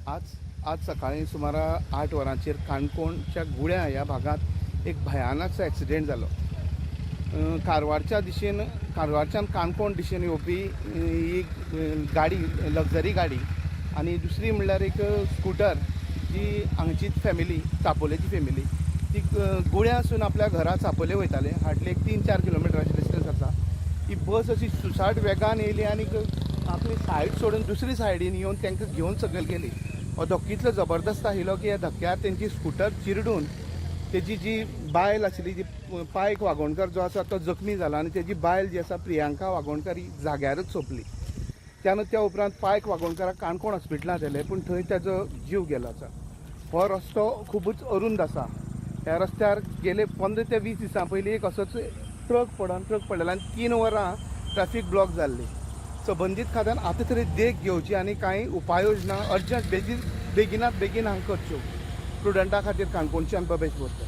आज आज सकाळीं सुमारा 8 वरांचेर काणकोणच्या गुळ्या ह्या भागांत एक भयानकसो एक्सिडेंट जालो. कारवारच्या दिशेन, कारवारच्यान काणकोण दिशेन येवपी एक गाडी, लग्जरी गाडी आनी दुसरी म्हणल्यार एक स्कुटर जी हांगचीच फॅमिली, चापोलेची फॅमिली, ती गुळ्यासून आपल्या घरा चापोले वयताले. हार्डली एक 3-4 किलोमिटराचे डिस्टन्स आसा. ही बस अशी सुसाट वेगान येयली आनी आपली सायड सोडून दुसरी सायडीन येवन तांकां घेवन सकयल गेली. हो धक्को इतलो जबरदस्त आशिल्लो की ह्या धक्क्यार तेंची स्कुटर चिरडून तेजी जी बायल आशिल्ली, जी पायक वागोणकर जो आसा तो जखमी जाला आनी तेजी बायल जी आसा प्रियांका वागोणकर ही जाग्यारच सोंपली. त्यान त्या उपरांत पायक वागोणकराक काणकोण हॉस्पिटलांत व्हेलें, पूण थंय ताजो जीव गेलो आसा. हो रस्तो खुबूच अरुंद आसा. ह्या रस्त्यार गेले 15 ते 20 दिसां पयलीं एक असोच ट्रक पडलेलो आनी 3 वरां ट्रॅफीक ब्लॉक जाल्ली. संबंदीत खात्यान आतां तरी देख घेवची आनी कांय उपाययोजना अर्जंट बेगीन बेगिनात बेगीन हांगा करच्यो. प्रुडंटा खातीर काणकोणच्यान बबेश बोरकर.